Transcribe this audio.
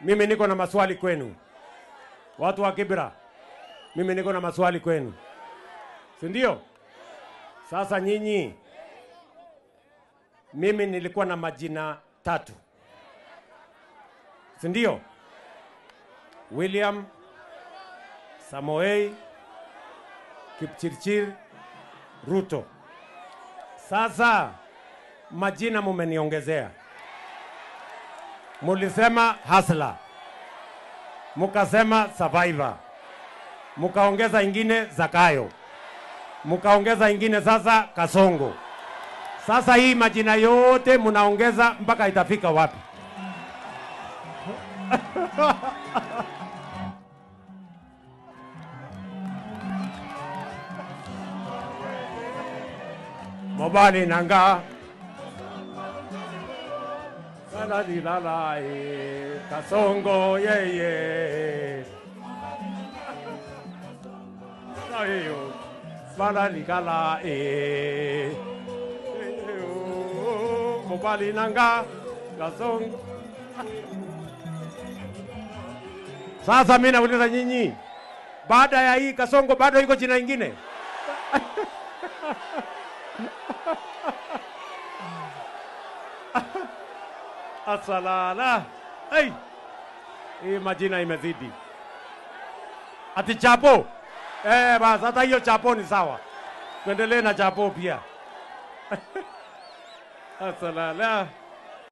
Mimi niko na maswali kwenu. Watu wa Kibra, mimi niko na maswali kwenu. Si ndio? Sasa nyinyi, mimi nilikuwa na majina 3. Si ndio? William Samoei Kipchirchir Ruto. Sasa majina mumeniongezea. Mulisema Hustler, mukasema Survivor, mukaongeza ingine Zakayo, mukaongeza ingine sasa Kasongo. Sasa hii majina yote munaongeza mpaka itafika wapi? Mobali nanga la la la Kasongo ye ye la yo bala likala e mobali nanga Kasongo. Sasa mimi nauliza nyinyi, baada ya hii Kasongo bado iko jina ingine? Asalala. Hey. Hii majina imezidi. Ati chapo. Basi hata hiyo chapo ni sawa. Tuendelee na chapo pia. Asalala.